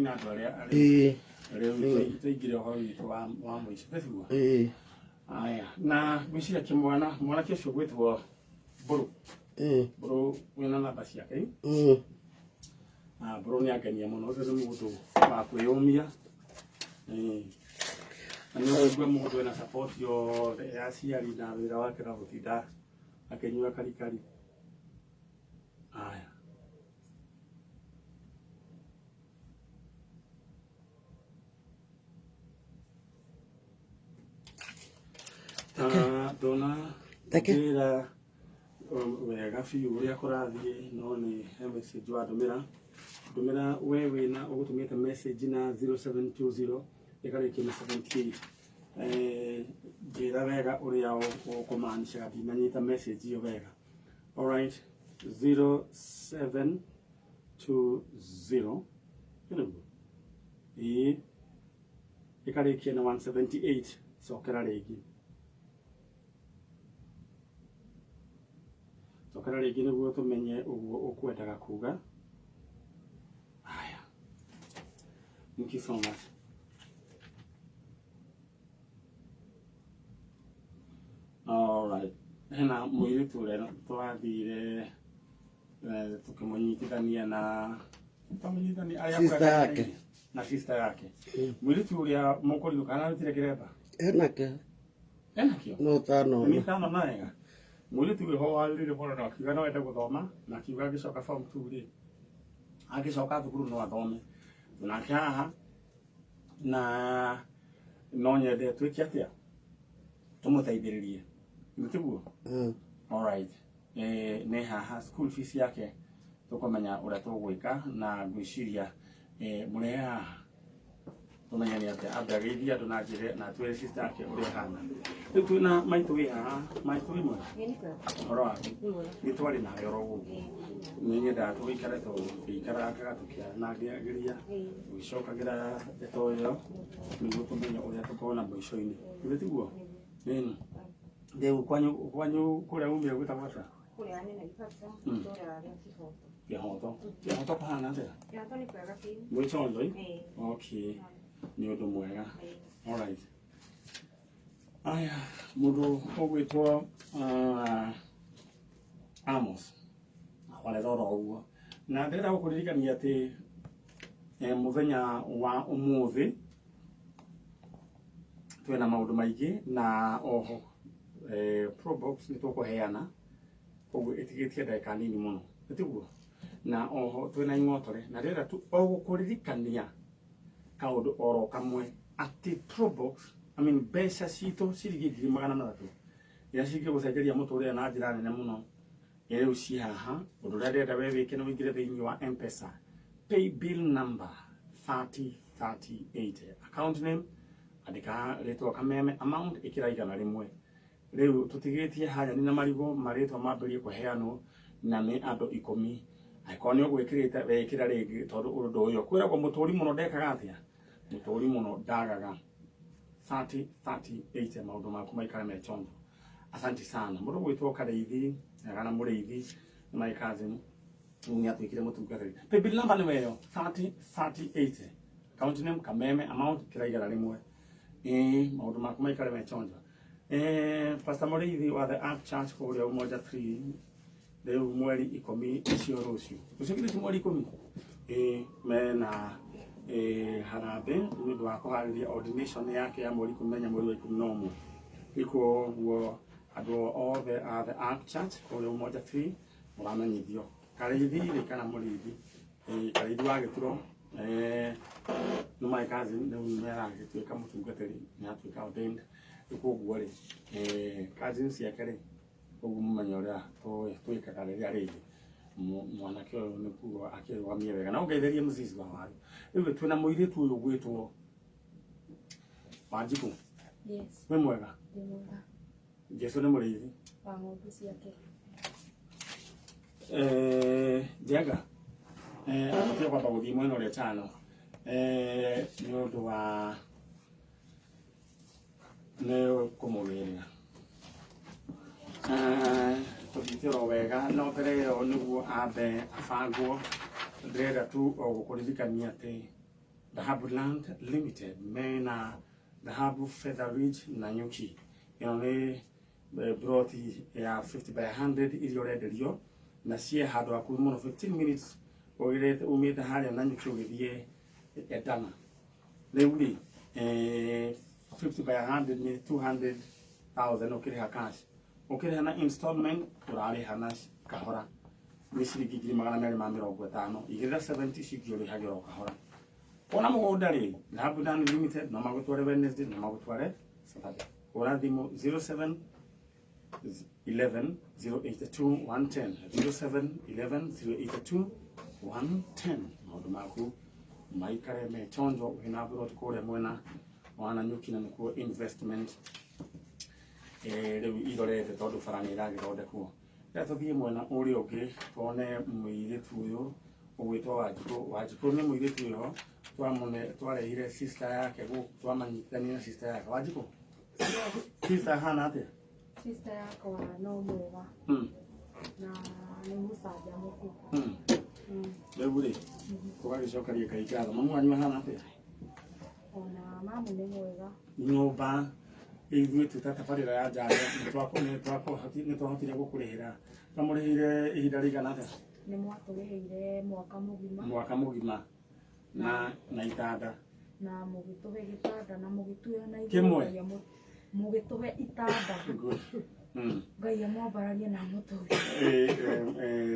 Na andũ arĩa Ĩĩ. rĩu tũingĩre ũhoro witũ wa mũico tĩguo? Ĩĩ. Aya, na ngwĩciria kĩmwana mwanake ũcio gwĩtwo Mbũrũ. Ĩĩ. Mbũrũ wĩna namba ciake? Mm. Ah, Mbũrũ nĩ angenia mũno, ũcio nĩ mũndũ wa kwĩyũmia. Ĩĩ. Na nĩ ũkũigua mũndũ ena support yothe ya aciari na wĩra wake no gũtinda akĩnyua karikari. Aya. Ah, ndona Reke. njĩra wega biũ ũrĩa kũrathiĩ, no nĩ he message wandũmĩra ndũmĩra we wĩna ũgũtũmĩte message na 0720 ĩkarĩkia na 78. Njĩra wega ũrĩa ũkũmaanishaga, ndinanyita message ĩyo wega. Alright, 0720 nĩguo, ĩĩ, ĩkarĩkia na 178. Cokera rĩngĩ, cokera rĩngĩ nĩguo tũmenye ũguo ũkwendaga kuga. Haya, thank you so much. Alright, hena mũirĩtu ũrĩa twathire tũkĩmũnyitithania na twamũnyitithania arĩa Sister yake. Na sister yake, mũirĩtu ũrĩa mũkũrirũkana arutire kĩremba. Enake. Enakĩo. No tano. Nĩ tano na wega. Mũirĩtu wĩho warĩrire mũno na akiuga no ende gũthoma, na akiuga agĩcoka form 2 rĩ, agĩcoka thukuru no athome nake haha, na no nyende twĩke atĩa tũmũteithĩrĩrie, nĩ tiguo? Mm. Alright. Nĩ haha school fees yake tũkũmenya ũrĩa tũgwĩka, na ngwĩciria mũrehe haha tũmenye nĩ atĩa, ambe ageithie andũ na njĩre na twĩre sister yake ũrĩa ĩhana. Rĩu twĩna maitũ wĩ haha. Maitũ, wĩ mwega? Ũhoro waku? Nĩ twarĩ nawe oro gũkũ. Nĩ nyendaga tũgĩikare tũgĩikarangaga tũkĩaranagĩria, tũgĩcokagĩra ndeto ĩyo nĩguo tũmenye ũrĩa tũkona mũico-inĩ. Githĩ tiguo? Ĩni. Rĩu kwanyu kũrĩa umire gwĩtagwo atĩa? Kũrĩa nĩ Naivasha, itũũra rĩa Kĩhoto. Kĩhoto. Kĩhoto kũhana atĩa? Kĩhoto nĩ kwega biũ. Mwĩ chonjo? Ĩĩ. Okay, nĩ ũndũ mwega. Alright. Aya, mũndũ ũgwĩtwo Amos ahorera oro ũguo, na ndĩrenda gũkũririkania atĩ mũthenya wa ũmũthĩ twĩna maũndũ maingĩ, na oho Probox nĩ tũkũheana, koguo ĩtigĩtie ndagĩka nini mũno, nĩ tiguo? Na oho twĩna ing'otore, na ndĩrenda tu o gũkũririkania kaũndũ oro kamwe atĩ Probox, I mean, mbeca citũ ciringi 300,000 iria cingĩgũcenjeria mũtũrĩre na njĩra nene mũno rĩu ci haha. Ũndũ ũrĩa ndĩrenda we wĩke nĩ ũingĩre thĩinĩ wa M-Pesa, pay bill number 3038, account name andĩka rĩtwa Kameme, amount ĩkĩra 100. Rĩu tũtigĩtie hanyani na marigũ marĩtwa mambĩrĩrie kũheanwo na nĩ andũ 10. Angĩkorwo nĩ ũgwĩkĩrĩte, wĩkĩra rĩngĩ, tondũ ũndũ ũyũ kwĩragwo mũtũri mũno ndekaga atĩa, mũtũri mũno ndagaga. 30 30 80, maũndũ maku maikare me chonjo. Asante sana. Mũndũ gwĩtwo Karĩithi kana Mũrĩithi nĩ my cousin, rĩu nĩ atuĩkire mũtungatĩri. Paybill number nĩ weyo 30 30 80, account name Kameme, amount kĩra 100. Ĩĩ, maũndũ maku maikare me chonjo. Pastor Mũrĩithi wa The Ark Church kũrĩa Umoja 3, rĩu mweri 10 icio, rũciũ, rũciũ githĩ ti mweri 10? Ĩĩ, mena harambĩ nĩ ũndũ wa kũharĩria ordination yake ya mweri 14 mweri wa 11. Rĩu koguo andũ othe a The Ark Church kũrĩa Umoja 3 mũramenyithio. Karĩithi rĩ kana Mũrĩithi, Karĩithi wa Gĩturo, nĩ my cousin, rĩu nĩ aragĩtuĩka mũtungatĩri, nĩ atuĩka ordained. Rĩu koguo rĩ, cousins ciake rĩ, koguo mũmenye ũrĩa twĩkaga rĩrĩa rĩngĩ mwanake ũyũ nĩ kuga akĩrũgamie wega na ũngeithĩrie mũcici wa waru. Rĩu twĩna mũirĩtu ũyũ gwĩtwo Wanjikũ. Yes, Wĩ mwega? Ndĩ mwega. Jesu nĩ mũrĩithi wa ng'ondu ciake. Njenga, abatiĩ kwamba gũthiĩ mwena ũrĩa chano, nĩ ũndũ wa nĩ kũmũgĩrĩra. Tũthiĩte oro wega, no mbere ĩyo nĩguo ambe abangwo, ndĩrenda tu o gũkũririkania atĩ Dhahabu Land Limited mena Dhahabu Feather Ridge na Nyuki. Ĩno nĩ broti ya 50 by 100 iria ũrenderio na ciĩ handũ hakuhĩ mũno 15 minutes ũgĩrĩte umĩte harĩa na Nyuki ũgĩthiĩ Edana. Rĩu rĩ 50 by 100 nĩ 200,000 ũkĩrĩha cash, ũkĩrĩha na installment ũrarĩha na kahora nĩ ciringi 250,000 igĩrĩra 70 cingĩ ũrĩhagĩra o kahora. Wona mũgũnda rĩ, Dhahabu Land Limited no magũtware Wednesday, no magũtware Saturday. Hũra thimũ 07 11 082 110, 07 11 082 110. Maũndũ maku maikare me chonjo wĩna buroti kũrĩa mwena wa Nanyuki na nĩkuo investment rĩu irorete tondũ bara nĩ ĩragĩthondekwo. Rĩrĩa tũthiĩ mwena ũrĩa ũngĩ tuone mũirĩtu ũyũ ũgwĩtwo Wanjikũ. Wanjikũ nĩ mũirĩtu wĩho twarehire sister yake gũkũ, twamanyitithania na sister yake. Wanjikũ, sister ahana atĩa? Sister yakwa no mwega na nĩ mũcanjamũku. Rĩu rĩ tũgagĩcokeria Ngai ngatho. Mamu wanyu ahana atĩa? Ona mamu nĩ mwega. Nyũmba ithuĩ twĩ ta tabarĩra ya Njaro nĩ twahotire gũkũrĩhĩra. Twamũrĩhĩire ihinda rĩigana atĩa? Nĩ mwatũrĩhĩire mwaka mũgima. Mwaka mũgima na itanda. Na mũgĩtũhe gĩtanda na mũgĩtuoya na igũrũ. Kĩmwe? Mũgĩtũhe itanda. Good. Ngai amwambararie na amũtũge.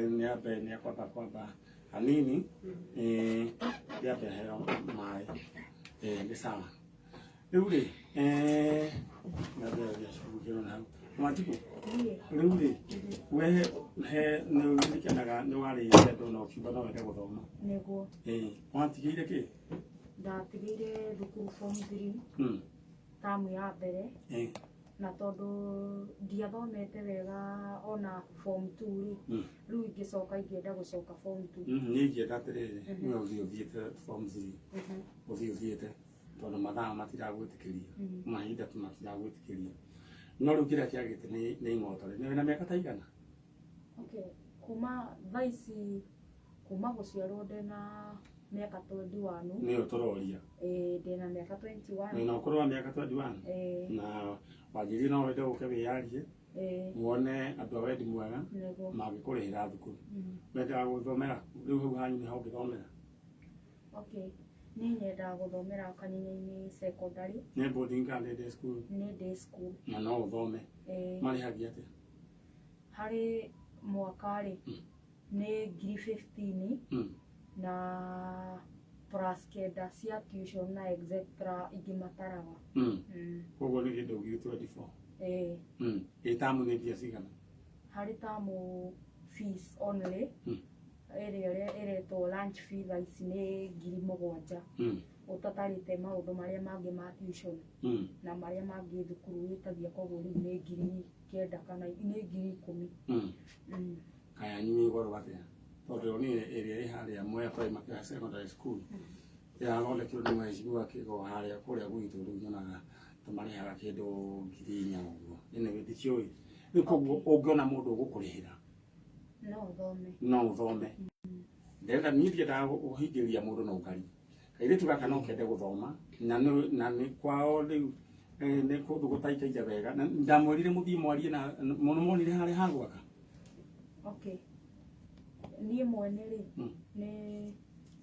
Nĩ ambe nĩ akwamba kwamba hanini, nĩ ambe aheo maĩ. Nĩ sawa. Rĩu rĩ nĩ ambe athiĩ na hau. Wanjikũ, rĩu rĩ we he nĩ ũririkanaga nĩ warĩire andũ na ũkiuga no wende gũthoma? Nĩguo. Watigĩire kĩ? Ndatigĩire thukuru form 3 tamu ya mbere. Na tondũ ndiathomete wega ona form 2 rĩ, rĩu ingĩcoka ingĩenda gũcoka form 2. Niĩ ingĩenda atĩrĩrĩ, nĩwe ũthiĩ ũthiĩte form 3, ũthiĩ ũthiĩte tondũ mathaa matiragwĩtĩkĩria, mahinda matiragwĩtĩkĩria. No rĩu kĩrĩa kĩagĩte nĩ ing'otore. Nĩ wĩna mĩaka ta igana? Okay, kuma thaa ici kuma gũciarwo ndĩna mĩaka 21. Nĩyo tũroria. Ndĩna mĩaka 21. Wĩna ũkũrũ wa mĩaka 21? Na wanjĩrire no wende ũke wĩyarie wone andũ a wendi mwega mangĩkũrĩhĩra thukuru. Wendaga gũthomera rĩu hau hanyu nĩho ũngĩthomera? Okay, niĩ nyendaga gũthomera Kanyenye-inĩ secondary. Nĩ boarding kana nĩ day school? Nĩ day school. Na no ũthome? Marĩhagia atĩa? Harĩ mwaka rĩ nĩ 15,000 na plus 9 cia tuition na etc ingĩ mataraga. Koguo nĩ kĩndũ 24,000? Ĩ tamu nĩ mbia cigana? Harĩ tamu fees only ĩrĩa ĩretwo lunch fee thaa ici nĩ 7,000. Ũtatarĩte maũndũ marĩa mangĩ ma tuition na marĩa mangĩ thukuru wĩtagia, koguo rĩu nĩ 9,000 kana nĩ 10,000. Kaya yanyu ĩ goro atĩa? Tondũ niĩ ĩrĩa ĩ harĩa Mwea Primary Secondary School ĩrathondekirwo nĩ mheshimiwa Kĩgo harĩa kũrĩa gwitũ, rĩu nyonaga ta marĩhaga kĩndũ 4,000 ũguo. Anyway, ndikĩũĩ. Rĩu koguo ũngĩona mũndũ ũgũkũrĩhĩra no ũthome. No ũthome. Ndĩrenda niĩ ndiendaga kũhingĩrĩria mũndũ na ũkari. Kairĩtu gaka no kende gũthoma na nĩ kwao rĩu nĩ kũndũ gũtaikaire wega. Na ndamwĩrire mũthiĩ mwarie na mũno monire harĩa ha gwaka. Okay. Niĩ mwene rĩ nĩ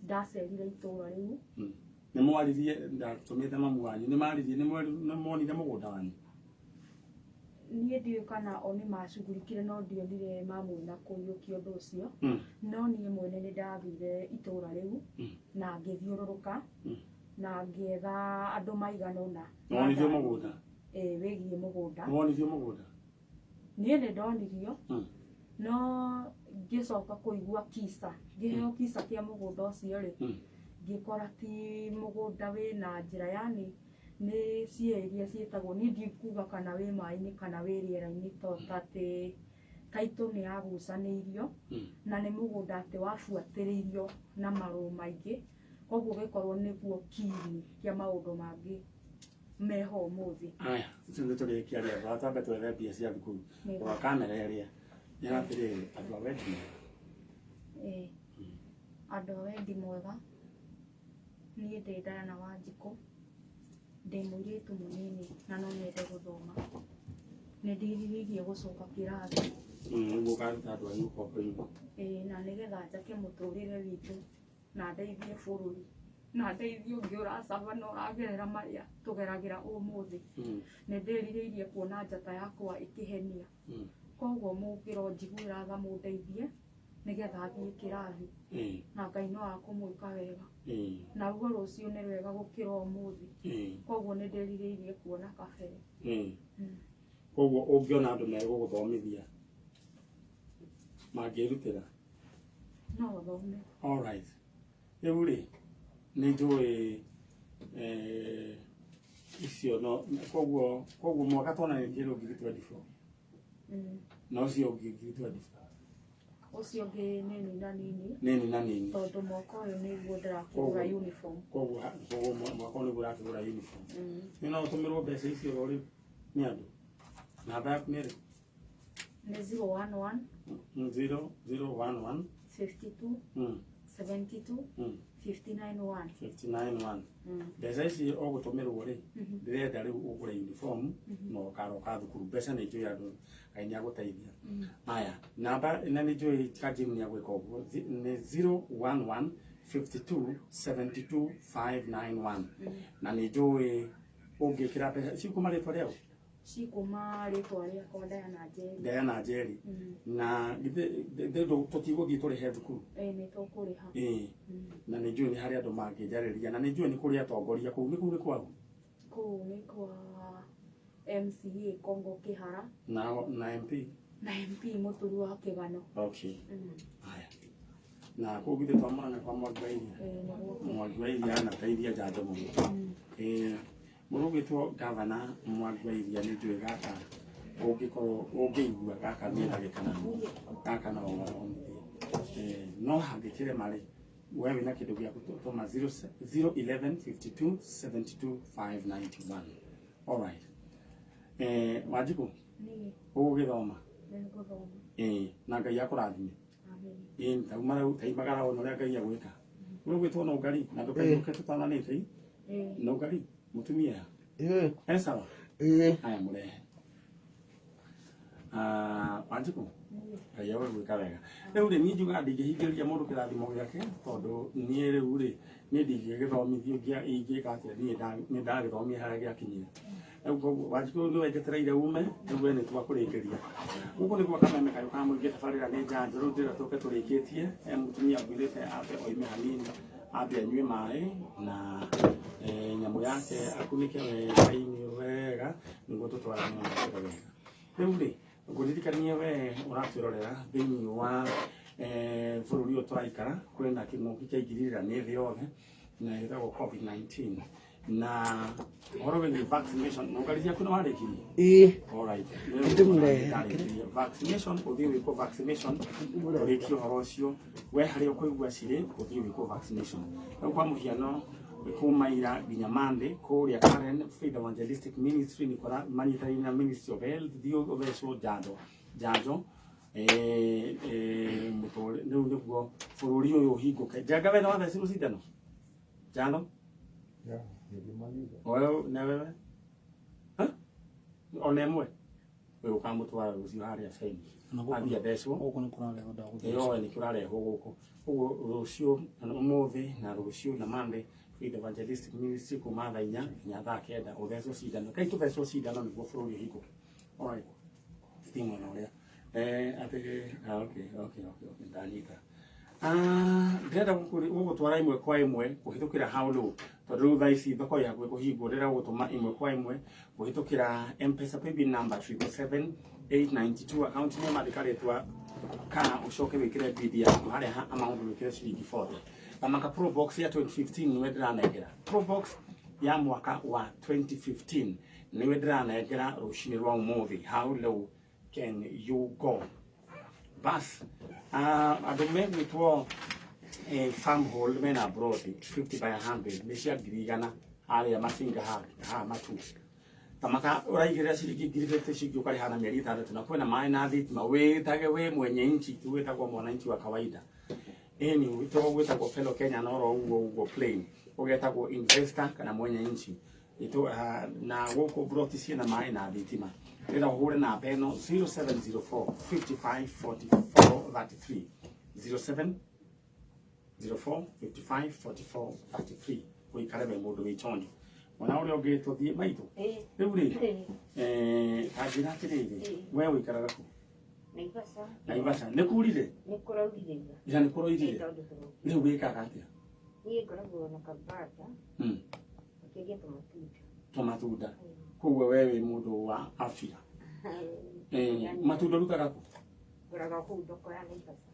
ndacerire itũra rĩu. Nĩ mwaririe, ndatũmĩte mamu wanyu, nĩ maririe, nĩ monire mũgũnda wanyu? Niĩ ndiũĩ kana o nĩ macugurikire, no ndionire mamu na kũiyũkia ũndũ ũcio. No niĩ mwene nĩ ndathire itũra rĩu na ngĩthiũrũrũka na ngĩetha andũ maigana ũna. Nĩwonirio mũgũnda? Ĩĩ, wĩgiĩ mũgũnda. Nĩwonirio mũgũnda? Niĩ nĩ ndonirio. No ngĩcoka kũigua kisa, ngĩheo kisa kĩa mũgũnda ũcio rĩ, ngĩkora ti mũgũnda wĩna njĩra, yani nĩ ciĩ iria ciĩtagwo, niĩ ndikuga kana wĩ maĩ-inĩ kana wĩ rĩera-inĩ, to atĩ taitũ nĩ yagucanĩirio na nĩ mũgũnda atĩ wabuatĩrĩirio na marũa maingĩ, koguo gĩkorwo nĩguo kiini kĩa maũndũ mangĩ meho ũmũthĩ. Aya, ũcio nĩ tũrĩkĩaria, twambe twethe mbia cia thukuru. Rora kamera ĩrĩa nĩ atĩrĩrĩ, andũ a wendi mwega. Andũ a wendi mwega, Niĩ ndĩ Diana Wanjikũ, ndĩ mũirĩtu mũnini na no nyende gũthoma. Nĩ ndĩrirĩirie gũcoka kĩrathi. Nĩguo ũkaruta andũ anyu ũkombo-inĩ. Ĩĩ, na nĩgetha njake mũtũrĩre witũ na ndeithie bũrũri na ndeithie ũngĩ ũracaba na ũragerera marĩa tũgeragĩra ũmũthĩ. Nĩ ndĩrirĩirie kuona njata yakwa ĩkĩhenia. Koguo mũngĩronjiguĩra tha mũndeithie nĩgetha thiĩ kĩrathi na Ngai no akũmwĩka wega. Naruo rũciũ nĩ rwega gũkĩra ũmũthĩ. Koguo nĩ ndĩrirĩirie kuona kabere. Koguo ũngĩona andũ megũgũthomithia mangĩrutĩra no thome. All right. Rĩu rĩ nĩ njũĩ icio no koguo mwaka twonanĩtie rĩu 2024. Na ũcio ũngĩ 2024. Ũcio ũngĩ nĩ nini na nini. Nini na nini. Tondũ mwaka ũyũ nĩguo ndĩrakĩgũra uniform. Koguo mwaka ũyũ nĩguo ũrakĩgũra uniform. Nĩ no ũtũmĩrwo mbeca icio rĩ nĩ andũ. Namba yaku nĩ ĩrĩkũ? Nĩ 011 0 0 1 1 52 72 59 1. 59 1. Mbeca ici ũgũtũmĩrwo rĩ, ndĩrenda rĩu ũgũre uniform na ũkaroka thukuru. Mbeca nĩ njũĩ andũ Ngai nĩ agũteithia. Aya, namba na nĩ njũĩ Kajim nĩ agwĩka ũguo nĩ 011 52 72 591 na nĩ njũĩ ũngĩkĩra mbeca cikuma rĩtwa rĩao. Cikuma rĩtwa rĩakwa Diana Njeri. Diana Njeri. Na githĩ tũtigũthiĩ tũrĩhe thukuru? Ĩĩ, nĩ tũkũrĩha. Ĩĩ. Na nĩ njũĩ nĩ harĩ andũ mangĩnjarĩria na nĩ njũĩ nĩ kũrĩ atongoria kũu. Nĩ kũu nĩ kwao? Kũu nĩ kwa MCA Kongo Kĩhara. Na MP? Na MP Mũturi wa Kĩgano. Okay. Haya. Na kũu githĩ twamũrana kwa Mwangi wa Iria? Ĩĩ, nĩguo. Mwangi wa Iria anateithia njanjo mũno. Ĩĩ, mũndũ ũgwĩtwo gavana Mwangi wa Iria nĩ njũĩ gaka ũngĩkorwo ũngĩigua gaka nĩ ndagĩka na nuthu gaka no ũgathomithie. No hangĩkĩrema rĩ, we wĩna kĩndũ gĩa gũtũma 0 11 52 72 591. All right. Wanjikũ, Niĩ ũgũgĩthoma? Nĩngũthoma. Ĩĩ, na Ngai akũrathime. Amen. Ĩĩ, tauma rĩu taimagara wone ũrĩa Ngai agwĩka. Ũgwĩtwo Nũngari na ndũkainũke tũtananĩte. Ĩĩ. Nũngari, mũtumia. Ĩĩ. E sawa? Ĩĩ. Haya, mũrehe. Wanjikũ, Niĩ. Ngai agwĩka wega. Rĩu rĩ, niĩ njugaga ndingĩhingĩrĩria mũndũ kĩrathimo gĩake tondũ niĩ rĩu rĩ, niĩ ndingĩgĩthomithio ingĩka atĩa, niĩ nĩ ndagĩthomia harĩa gĩakinyire. Rĩu koguo Wanjikũ nĩwe njetereire ume, rĩu we nĩ twakũrĩkĩria. Gũkũ nĩ gwa Kameme kayũ ka mũingĩ, tabarĩra nĩ njanjo, rĩu ndĩrenda tũke tũrĩkĩtie. He mũtumia ngwĩrĩte ambe oime hanini, ambe anyue maĩ na nyamũ yake akunĩke wega iniũrũ wega nĩguo tũtwarane na mbere wega. Rĩu rĩ, ngũririkanie we ũratwĩrorera thĩinĩ wa bũrũri ũyũ tũraikara, kwĩna kĩng'ũki kĩaingĩrĩra nĩ thĩ yothe na ĩtagwo COVID-19 na ũhoro wĩgiĩ vaccination. Nũngari ciaku nĩ warĩkirie? Ĩĩ. All right. Ndĩmũrehe. Ndarĩkirie. Vaccination, ũthiĩ wĩkwo vaccination, ũrĩkie ũhoro ũcio. We harĩa ũkũigua cirĩ, ũthiĩ wĩkwo vaccination. Rĩu kwa mũhiano, kuma ira nginya Monday kũrĩa Karen Faith Evangelistic Ministry nĩ kũra manyitanĩire na Ministry of Health, thiĩ ũthecwo njanjo njanjo mũtũrĩ rĩu nĩguo bũrũri ũyũ ũhingũke. Njenga, we nĩ wathecirwo cindano njano? Yeah, nilimaliza. Wewe na wewe? Ha? Ona ĩmwe ũyũ ũkamũtwara rũciũ harĩa bengi athiĩ athecwo. Gũkũ nĩ kũrarehwo ndagũthecwo. Ĩyo nĩ kũrarehwo gũkũ ũguo rũciũ na ũmũthĩ na rũciũ na Monday Faith Evangelistic Ministry kuma thaa 4 nginya thaa 9 ũthecwo cindano. Kai tũthecwo cindano nĩguo bũrũri ũhingũke. Alright. Ti mwena ũrĩa atĩ okay, ndanyita. Ndĩrenda gũgũtwara ĩmwe kwa ĩmwe kũhĩtũkĩra how low, tondũ rĩu thaa ici thoko ĩ hakuhĩ kũhingwo. Ndĩrenda gũgũtũma ĩmwe kwa ĩmwe kũhĩtũkĩra M-Pesa paybill number 777 892, account name andĩka rĩtwa kana ũcoke wĩkĩre bid yaku harĩa ha amount wĩkĩre ciringi 40. Thamaka Pro Box ya 2015 nĩwe ndĩranengera. Pro Box ya mwaka wa 2015 nĩwe ndĩranengera rũcinĩ rwa ũmũthĩ. How low can you go? Bas, andũ megwĩtwo farmhold mena broti 50 by 100 nĩ cia 100,000 harĩa Masinga haha matu. Tamaka ũraigĩrĩra ciringi 50,000 cingĩ ũkarĩha na mĩeri 6 na kwĩna maĩ na thitima. Wĩtage wĩ mwenye nchi tu, wĩtagwo mwananchi wa kawaida. Ĩni wĩtagwo fellow Kenya no oro ũguo ũguo plain. Ũgetagwo investor kana mwenye nchi. Itu na gũkũ broti ciĩna maĩ na thitima. Ndĩrenda ũhũre namba ĩno 0704 55 44 33 07 04 55 44 33 ũikare we mũndũ wĩ chonjo. Mwana ũrĩa ũngĩ tũthiĩ maitũ. Rĩu rĩ, ta njĩra atĩrĩrĩ, we ũikaraga kũ? Naivasha. Naivasha. Nĩ kurire? Nĩ kũraurire ira. Ira nĩ kũroirire? Rĩu wĩkaga atĩa? Niĩ ngoragwo na kabanda. Ngĩendia tũmatunda. Tũmatunda. Koguo we wĩ mũndũ wa afya. Matunda ũrutaga kũ? Ngũraga kũu thoko ya Naivasha.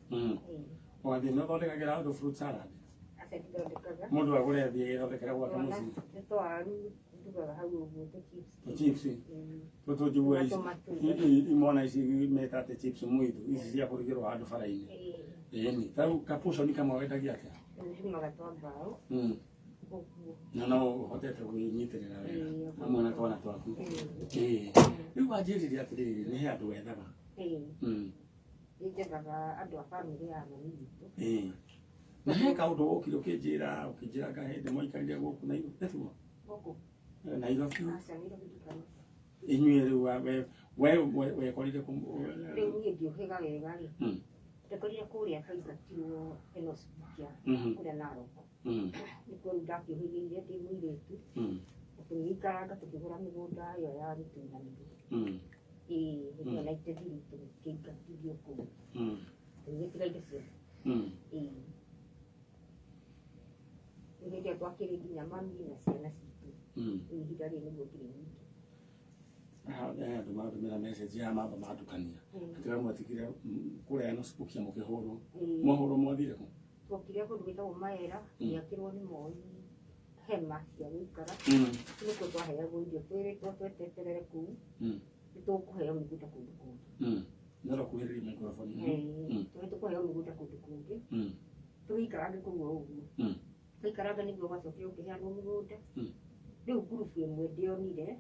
Ũgathiĩ nĩ ũthondekagĩra andũ fruit salad? Aca ndithondekaga. Mũndũ agũre athiĩ agethondekere gwake mũciĩ. Nĩ twaru ndugaga hau ũguo tũ chips. Tũ chips. Tũtũ njiguaga ici imwana ici metate chips mũitũ ici cia kũrugĩrwo handũ bara-inĩ. Ĩni, ta rĩu kaportion kamwe wendagia atĩa? Njumaga twa mbaũ. Ũguo. Na no ũhotete kwĩnyitĩrĩra wega hamwe na twana twaku. Rĩu wanjĩrire atĩrĩrĩ, nĩ he andũ wethaga. Nĩ njethaga andũ a bamĩrĩ ya mami witũ. Na he kaũndũ wokire ũkĩnjĩra nga hĩndĩ mwaikarire gũkũ Nairobi, nĩguo? Gũkũ. Nairobi. Aca, Nairobi ndikarĩte. Inyuĩ rĩu we wekorire kũ? Rĩu niĩ ngĩũhĩga wega rĩ. Ndekorire kũrĩa twaingatirwo Enos Bukia, kũrĩa Narok. Nĩkuo rĩu ndakĩũhĩgĩire ndĩ mũirĩtu. Tũgĩikaranga tũkĩgũra mĩgũnda ĩyo ya gĩtuinanĩrio. Ĩĩ, hĩndĩ ĩyo 93 tũkĩingatithio kũu. Tũgĩgĩtiga indo ciothe. Ĩĩ. Rĩu hĩndĩ ĩyo twakĩrĩ nginya mami na ciana citũ. Rĩu ihinda rĩrĩ nĩguo ngĩrĩ nyingĩ. Andũ mandũmĩra message ya mamba mandukania. Atĩ we mwatigire kũrĩa Enos Bukia mũkĩhũrwo. Mwahũrwo mwathire kũ? Twokire kũndũ gwĩtagwo Maera, gĩakĩrwo nĩ Moi hema cia gũikara. Nĩkuo twaheagwo irio twĩrĩtwo tweteterere kũu. Nĩtũkũheo mĩgũnda kũndũ kũngĩ. Nĩro kuhĩrĩria microphone. Nĩtũkũheo mĩgũnda kũndũ kũngĩ. Tũgĩikarange kũu o ũguo. Twaikaranga nĩguo gwacokire gũkĩheanwo mĩgũnda. Rĩu ngurubu ĩmwe ndĩonire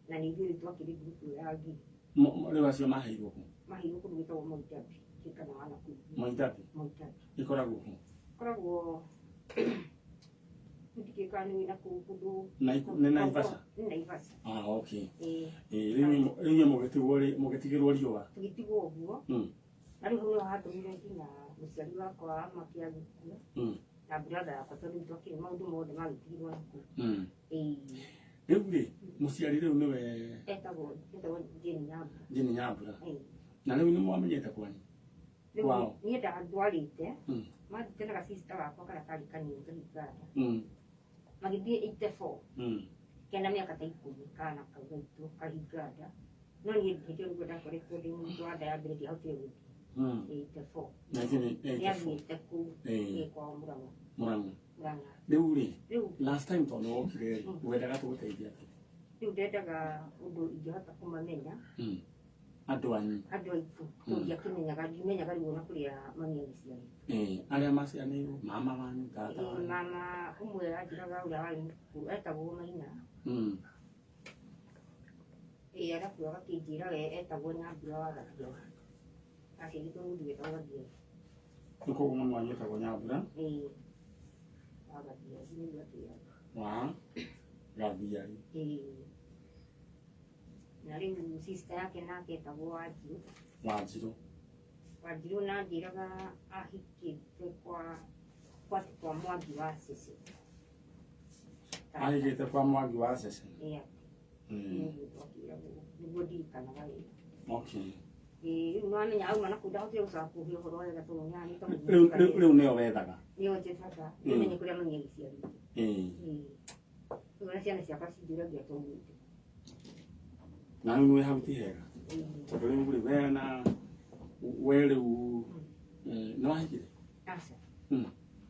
na nĩ ithuĩ rĩu twakĩrĩ ngurubu ĩyo ya ngiri. Rĩu acio maheirwo kũ? Maheirwo kũndũ gwĩtagwo Moitabi. Kana wa Nakuru. Moitabi? Moitabi. Ĩkoragwo kũ? Ĩkoragwo ndikĩĩ kana nĩ nakũu kũndũ. Nĩ Naivasha? Nĩ Naivasha. Ah, okay. Rĩu inyuĩ mũgĩtigĩrwo riũa? Tũgĩtigwo ũguo. Na rĩu hau nĩho hatũmire nginya mũciari wakwa amake agĩkua. Na brother yakwa tondũ twakĩrĩ maũndũ mothe magĩtigirwo nakũu. Rĩu rĩ, mũciari rĩu nĩwe Etagwo Jane Nyambura. Jane Nyambura. Na rĩu nĩ mwamenyete kwanyu? Rĩu niĩ ndandwarĩte. Mathiĩte na gacista gakwa karĩa karĩ kanini kahinganda. Magĩthiĩ 84. Kena mĩaka ta 10 kana kau gaitũ kahinganda. No niĩ hĩndĩ ĩyo nĩguo ndakoretwo ndĩ mũritũ wa nda ya mbere ndiahotire gũthiĩ. 84. 1984. Nĩathiĩte kũu kwao Murang'a. Murang'a. Murang'a. Rĩu rĩ, Rĩu last time tondũ wokire rĩ, wendaga tũgũteithie atĩa? Rĩu ndendaga ũndũ ingĩhota kũmamenya. Andũ anyu. Andũ aitũ. Tũngĩakĩmenyaga, ndimenyaga rĩu ona kũrĩa mami agĩciarĩtwo. Arĩa maciarĩirwo, mama wanyu, tata wanyu. Mama ũmwe anjĩraga ũrĩa warĩ mũkũrũ, etagwo Maina. Arabu agakĩnjĩra we etagwo Nyambura wa Gathiaga. Aciarĩtwo mũndũ wetagwo Gathiaga. Nĩ koguo mami wanyu etagwo Nyambura? Wa Gathiaga nĩguo atwĩraga. Wa Gathiaga. Na rĩu sister yake nake etagwo Wanjirũ. Wanjirũ. Wanjirũ na anjĩraga ahikĩte kwa Mwangi wa Cece. Ahikĩte kwa Mwangi wa Cece. Nĩguo twakĩragwo, nĩguo ndirikanaga wega. Okay. Rĩu nĩwamenya auma na kũu ndahotire gũcoka kũhe ũhoro wega tondũ nĩaranĩte mũno. Rĩu nĩo wethaga? Nĩo njethaga, nĩmenye kũrĩa mami agĩciarĩtwo. Rĩu ona ciana ciakwa cinjũragia twaumĩte. Na rĩu nĩ hau ti hega. Tondũ rĩu rĩ, we na we rĩu nĩ wahikire? Aca.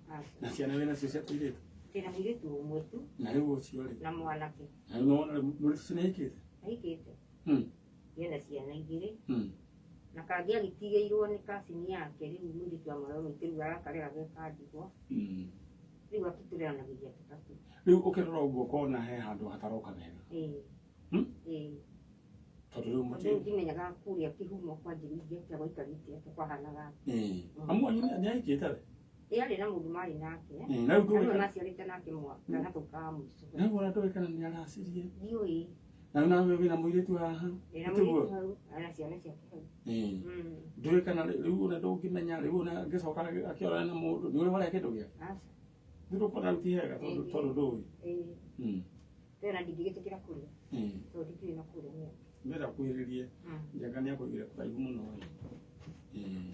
Aca. Na ciana wĩna cio cia tũirĩtu? Ndĩna mũirĩtu ũmwe tu. Na rĩu ũcio rĩ? Na mwanake. Na rĩu nĩwona rĩu mũirĩtu ũcio nĩ ahikĩte? Ahikĩte. Ena ciana igĩrĩ. Na kangĩ agĩtigĩirwo nĩ kacini yake rĩu mũirĩtu wa mwarĩ wa maitũ rĩu arakarera ge ka ndigwa. Rĩu akĩtũreranagĩria tũtatũ. Rĩu ũkĩrora ũguo ũkona he handũ hataroka wega. Tondũ rĩu Tondũ mũtĩ- ndimenyaga kũrĩa kĩhumo kwa Njĩrĩngĩ atĩa gwaikarĩte atĩa kwahanaga atĩa. Amu wanyu nĩ ahikĩte we? Ĩ arĩ na mũndũ marĩ nake. Na rĩu Na nĩwe ndũĩ maciarĩte nake kana kau ka mũico. Rĩu ona ndũĩ kana nĩ aracirie. Ndiũĩ. Na rĩu nawe wĩna mũirĩtu haha. Ndĩna Tiguo? mũirĩtu hau, na ciana ciake hau. Ndũĩ kana rĩu ona ndũngĩmenya, rĩu ona angĩcoka akĩorana na mũndũ, nĩ ũrĩ warĩa kĩndũ gĩake? Aca. Nĩ ũkuona rĩu ti hega tondũ ndũĩ. Tena ndingĩgĩtĩkĩra kũrĩa. Tondũ ndikĩũĩ na kũrĩa nĩ atĩa. Ndĩrenda ũkuhĩrĩrie. Njenga nĩ akũigire kũraihu mũno ĩ.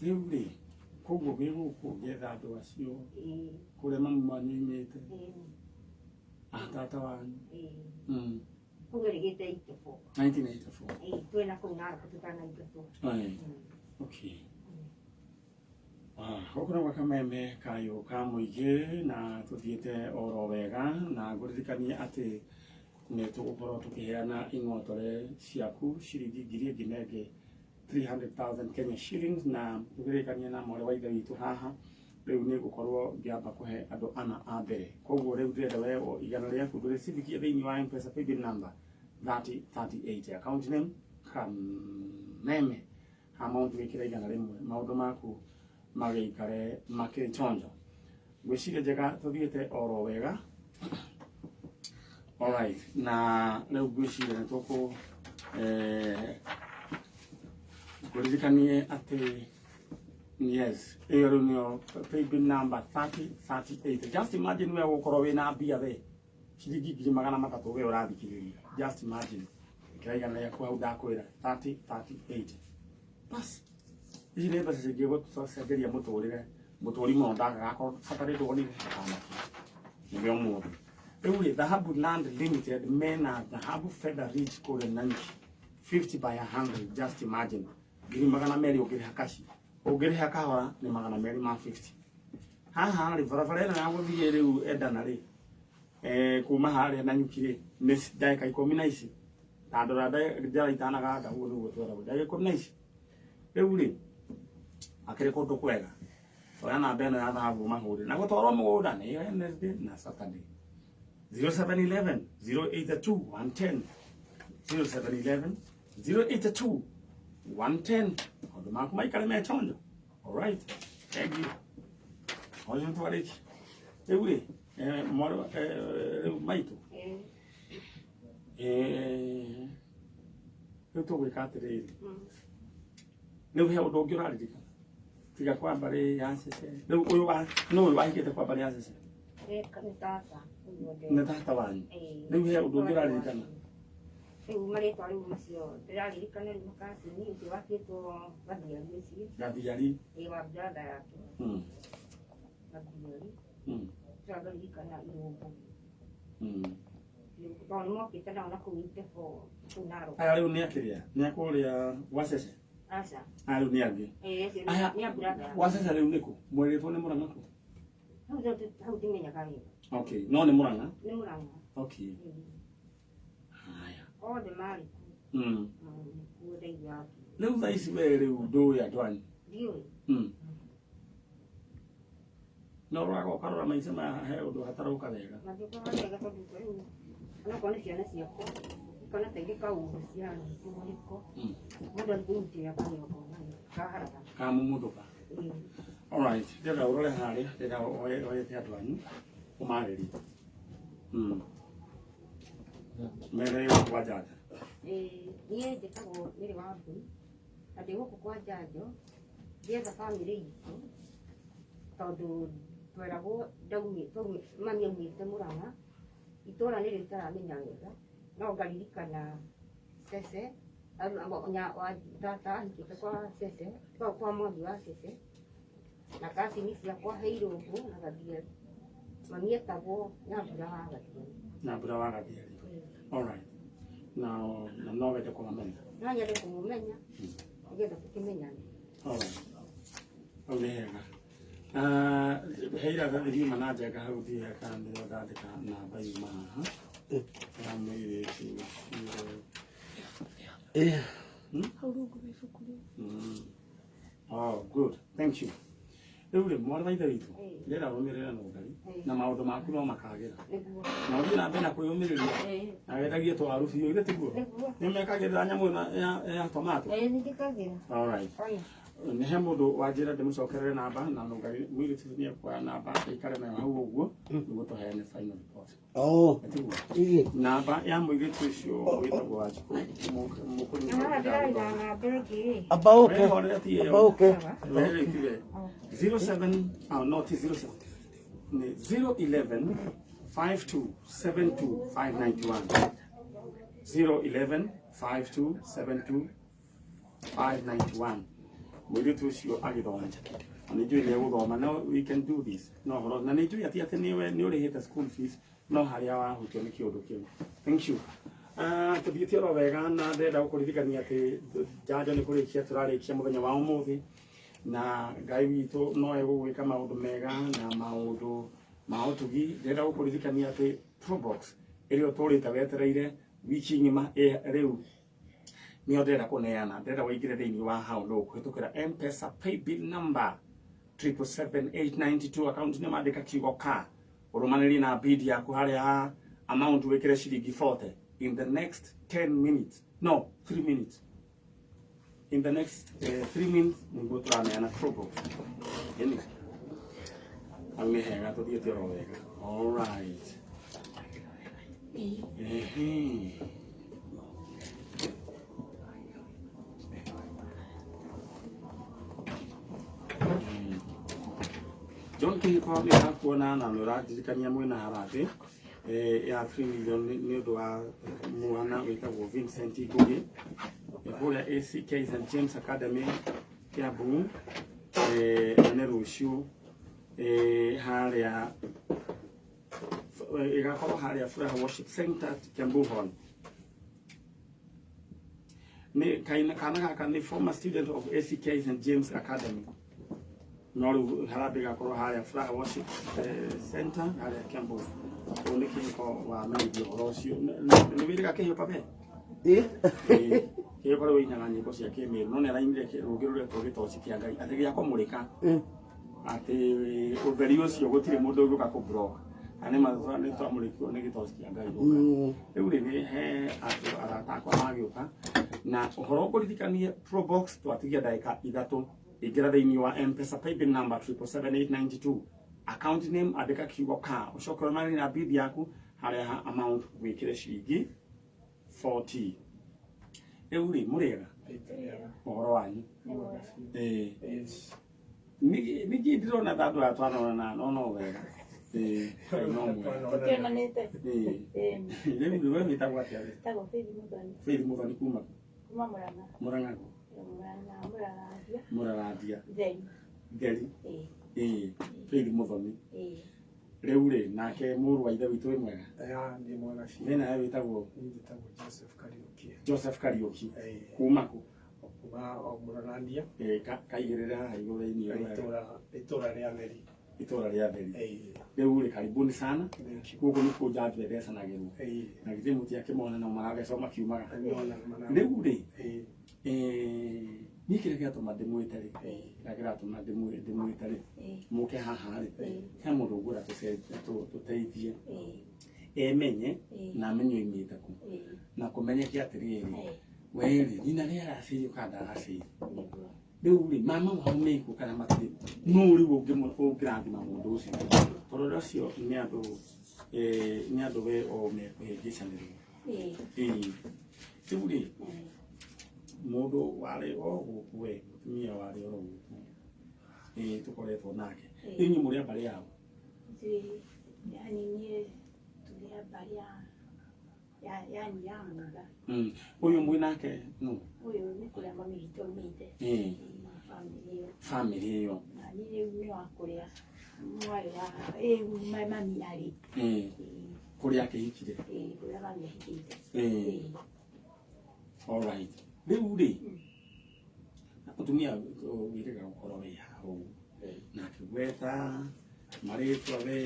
Rĩu rĩ, koguo wĩ gũkũ ũgĩetha andũ acio kũrĩa mamu wanyu oimĩte, a tata wanyu. Kũu ĩrĩgĩte 84. 1984. Ĩĩ, twĩna kũu Narok tũtanaingatwo. Okay. Gũkũ nĩ gwa Kameme kayũ ka mũingĩ na tũthiĩte oro wega na ngũririkanie atĩ nĩ tũgũkorwo tũkĩheana ing'otore ciaku ciringi ngiri ĩngĩ na ĩngĩ 300,000 Kenya shillings na tũkĩrĩkania na mwarĩ wa ithe witũ haha rĩu nĩ ngũkorwo ngĩamba kũhe andũ ana a mbere. Koguo rĩu ndĩrenda we igana rĩaku ndũrĩcibikie thĩinĩ wa M-Pesa paybill number 3038, account name Kameme, amount wĩkĩre igana rĩmwe, maũndũ maku magĩikare makĩchonjo. Ngwĩciria Njega tũthiĩte oro wega. Alright, na rĩu ngwĩciria nĩ tũkũ ngũririkanie atĩ yes, ĩyo rĩu nĩyo paybill number 3038. Just imagine we ũgũkorwo wĩna mbia we ciringi ngiri magana matatũ we ũrathikĩrĩria. Just imagine ĩkĩra igana rĩaku hau ndakwĩra 3038. Bas, ici nĩ mbeca cingĩgũcenjeria mũtũrĩre. Mũtũri mũno ndagakorwo Saturday ndwonire ndakanakĩ nĩwe ũmũthĩ. Rĩu rĩ, Dhahabu Land Limited mena Dhahabu Feather Ridge kũrĩa Nanyuki 50 by 100. Just imagine ngiri magana merĩ ũngĩrĩha kaci, ũngĩrĩha kahora nĩ magana merĩ ma 50. Haha rĩ, barabara ĩno ya gũthiĩ rĩu Edana rĩ, kuma harĩa Nanyuki rĩ nĩ ndagĩka ikũmi na ici, ta ndora njara itanaganda ũguo nĩguo tweragwo ndagĩka ikũmi na ici. Rĩu rĩ, akĩrĩ kũndũ kwega, oya namba ĩno ya Dhahabu mahũre na gũtwarwo mũgũnda nĩ Wednesday na Saturday. 0711 082 110, 0711 082 110. Maũndũ maku maikare me chonjo. Alright, thank you. Ocio twarĩki rĩu rĩ, mwarĩ rĩu maitũ, rĩu tũgwĩka atĩrĩrĩ, rĩu he ũndũ ũngĩ ũraririkana tiga kwa mbarĩ ya Cece? Rĩu ũyũ wa nũ ũyũ wahikĩte kwa mbarĩ ya Cece? Nĩ tata ũguo. Nĩ tata wanyu. Rĩu he ũndũ ũngĩ ũraririkana? Rĩu marĩtwa rĩu macio ndĩraririkana rĩu makacini ũcio wakĩtwo Gathiari ũcio. Gathiari. Ĩ, wa brother yake. Gathiari. Tũrangaririkana Irũngũ. Tondũ nĩ mokĩte nao na kũu Itebo kũu Narok. Aya rĩu nĩ akĩrĩa nĩ akũrĩa gwa Cece? Aca. Aya rĩu nĩ angĩ. Ĩ, acio Aya. nĩ a brother yake. Gwa Cece rĩu nĩkũ mwerĩtwo nĩ Mũrang'a kũ? Hau ndimenyaga wega. Okay, no nĩ Mũrang'a. Nĩ Mũrang'a. Okay, haya. Othe marĩ kuo. Nĩkuo ndaigua. Rĩu thaa ici we rĩu ndũĩ andũ anyu? Ndiũĩ. No ũroraga ũkarora maica maya he ũndũ hataroka wega. Mangĩkorwo wega tondũ rĩu onakorwo nĩ ciana ciakwa ikona ta irĩ kaũndũ ciranitwo nĩko mũndũ angĩnyitĩrĩra kagĩongona kaharagana. Kamumuthũka. Alright, ndĩrenda ũrore harĩa, ndĩrenda oyete andũ anyu ũmarĩrie. Mere gũkũ kwa Njanjo. Niĩ njĩtagwo Mary Wambui na ndĩ gũkũ kwa Njanjo ngĩetha bamĩrĩ itũ tondũ tweragwo mami aumĩte Mũrang'a, itũra nĩrĩo itaramenya wega no ngaririkana Cece tata ahikĩte kwa Cece kwa mwangi wa Cece na kacini ciakwa he Irũngũ na Gathiari. Mami etagwo Nyambura wa Gathiari. Nyambura wa Gathiari. Alright, na no wende kũmamenya? No nyende kũmũmenya nĩgetha tũkĩmenyane. Alright, hau nĩ hega. He iratathi riuma na Njenga hau thiĩ kana nĩrĩo ndandĩka namba yuma haha ya mũirĩtu ũcio. Hau rungu rwa ibuku rĩu. Oh, good. Thank you. Rĩu rĩ, mwarĩ wa ithe witũ, ndĩrenda ũrũmĩrĩre na ũtheri na maũndũ maku no makagĩra. Nĩguo. Na ũthiĩ na mbere na kwĩyũmĩrĩria na wendagie twaru biũ, ithe tiguo? Nĩguo. Nĩ mekagĩrĩra nyamũ ĩno ya tomato? Ĩĩ, nĩ njĩkagĩra. Alright. Ona. Nĩ he mũndũ wanjĩra ndĩmũcokerere namba na nũngari mũirĩtu nĩ ekuoya namba aikare nayo hau ũguo nĩguo tũheane final report. Oh. Tiguo? Ĩĩ. Namba ya mũirĩtu ũcio wĩtagwo Wanjikũ Na ndĩrarĩ na namba ĩngĩ. Amba ũke. Amba ũke. 07 oh, not 07 ni 011 52 72 591 011 52 72 591 mũirĩtu ũcio agĩthoma na nĩ njũĩ nĩ egũthoma no we can do this no horo na nĩ njũĩ atĩ atĩ nĩwe nĩ ũrĩhĩte school fees no harĩa wahutio nĩ kĩũndũ kĩu. Thank you. Tũthiĩte oro wega na ndĩrenda gũkũririkania atĩ njanjo nĩ kũrĩkia tũrarĩkia mũthenya wa ũmũthĩ na Ngai witũ no egũgwĩka maũndũ mega na maũndũ ma ũtugi. Ndĩrenda gũkũririkania atĩ Probox ĩrĩa ũtũrĩte wetereire wiki ng'ima rĩu nĩyo ndĩrenda kũneana. Ndĩrenda ũingĩre thĩinĩ wa hau no kũhĩtũkĩra M-Pesa paybill number 777,892 account nĩ mandĩka kiugo ka ũrũmanĩrie na bid yaku harĩa ha amount wĩkĩre ciringi 40 in the next 10 minutes, no 3 minutes, in the next 3 minutes nĩguo tũraneana Probox. Ĩni hau nĩ hega tũthiĩte oro wega. All right. Ehe. John Kĩhiko nĩ ndakuona na nĩ ũrandirikania mwĩna harambĩ ya 3 million nĩ ũndũ wa mwana wĩtagwo Vincent Ngugi kũrĩa ACK St James Academy Kiambu, na nĩ rũciũ harĩa ĩgakorwo harĩa Furaha Worship Center Kiambu Hall. Nĩ kaina kana gaka nĩ former student of ACK St James Academy no rĩu harambĩ ĩgakorwo harĩa Furaha Worship Center harĩa Kiambu. Ũyũ nĩ Kĩhiko wamenyithio ũhoro ũcio. Nĩ wĩrĩga Kĩhiko we? Ĩĩ. Kĩhiko rĩu ĩinaga nyĩmbo cia kĩmĩrũ no nĩ arainire rũngĩ rũretwo gĩtoci kĩa Ngai atĩ gĩa kũmũrĩka atĩ ũtheri ũcio gũtirĩ mũndũ ũngĩũka kũ block na nĩ ma nĩ twamũrĩkirwo nĩ gĩtoci kĩa Ngai gũka. Rĩu rĩ nĩ he andũ arata akwa magĩũka na ũhoro ngũririkanie Probox twatigia ndagĩka ithatũ. Ingĩra thĩinĩ wa M-Pesa paybill number 777,892 account name andĩka kiugo ka ũcoke ũrũmanĩrie na bid yaku harĩa ha amount wĩkĩre ciringi 40. Rĩu rĩ mũrĩega ũhoro wanyu? Ĩĩ. Ningĩ ndĩrona ta andũ aya twanonana no no wega. Ĩĩ, Ngai no mwega. Tũtionanĩte. Ĩĩ. Ĩĩ. Rĩu rĩ we wĩtagwo atĩa we? Tagwo Faith Muthoni. Faith Muthoni kuma kũ? Kuma Murang'a. Murang'a kũ? Murang'a, Mũrarandia. Mũrarandia. Theri. Theri. Ĩĩ. Ĩĩ. Faith Muthoni. Ĩĩ. Rĩu rĩ nake mũrũ wa ithe witũ wĩ mwega? Ya, ndĩ mwega biũ. Nĩ nawe wĩtagwo? Niĩ njĩtagwo Joseph Kariũki. Joseph Kariũki. Ĩĩ. Kuma kũ? Kuma o Mũrarandia. Ĩĩ, kaigĩrĩra haha igũrũ thĩinĩ wega. Itũra rĩa Theri. Itũra rĩa Theri. Ĩĩ. Rĩu rĩ karibuni sana. Thank you. Gũkũ nĩkuo njanjo ĩthecanagĩrwo. Ĩĩ. Na githĩ mũtiakĩmona no marathecwo makiumaga. Nĩona mara. Rĩu rĩ Ĩĩ. Niĩ kĩrĩa kĩratũma ndĩmwĩte rĩ, Ĩĩ. kĩrĩa kĩratũma ndĩmwĩte rĩ, Ĩĩ. mũke haha rĩ, Ĩĩ. he mũndũ ngwenda tũteithie Ĩĩ. emenye Ĩĩ. na amenye oimĩte kũ Ĩĩ. na kũmenyeke atĩrĩrĩ Ĩĩ. werĩ nyina nĩ aracĩirio kana ndaracĩirio. Nĩguo. Rĩu rĩ mama wao mekũ kana matirĩ no rĩu ũngĩrathima mũndũ ũcio tondũ andũ acio nĩ andũ nĩ andũ we o mekũhĩngĩcanĩrwo. Ĩĩ. Ĩĩ. Rĩu rĩ Ĩĩ. mũndũ warĩ o gũkũ we mũtumia warĩ oro gũkũ ĩĩ tũkoretwo nake. Ĩĩ. Rĩu inyuĩ mũrĩ a mbarĩ yao? Ithuĩ yani niĩ tũrĩ a mbarĩ ya yani ya Mũnga. Ũyũ mwĩ nake nũ? Ũyũ nĩ kũrĩa mami witũ aumĩte. Ĩĩ. Ĩĩ, bamĩrĩ ĩyo. Bamĩrĩ ĩyo. Na niĩ rĩu nĩ wa kũrĩa mwarĩ wa ĩĩ mami arĩ. Ĩĩ. Ĩĩ. Kũrĩa akĩhikire? Ĩĩ, kũrĩa mami ahikĩte. Ĩĩ. Ĩĩ. All right. Rĩu rĩ mũtumia wĩrĩga gũkorwo wĩ haha ũguo Ĩĩ. na akĩgweta marĩtwa we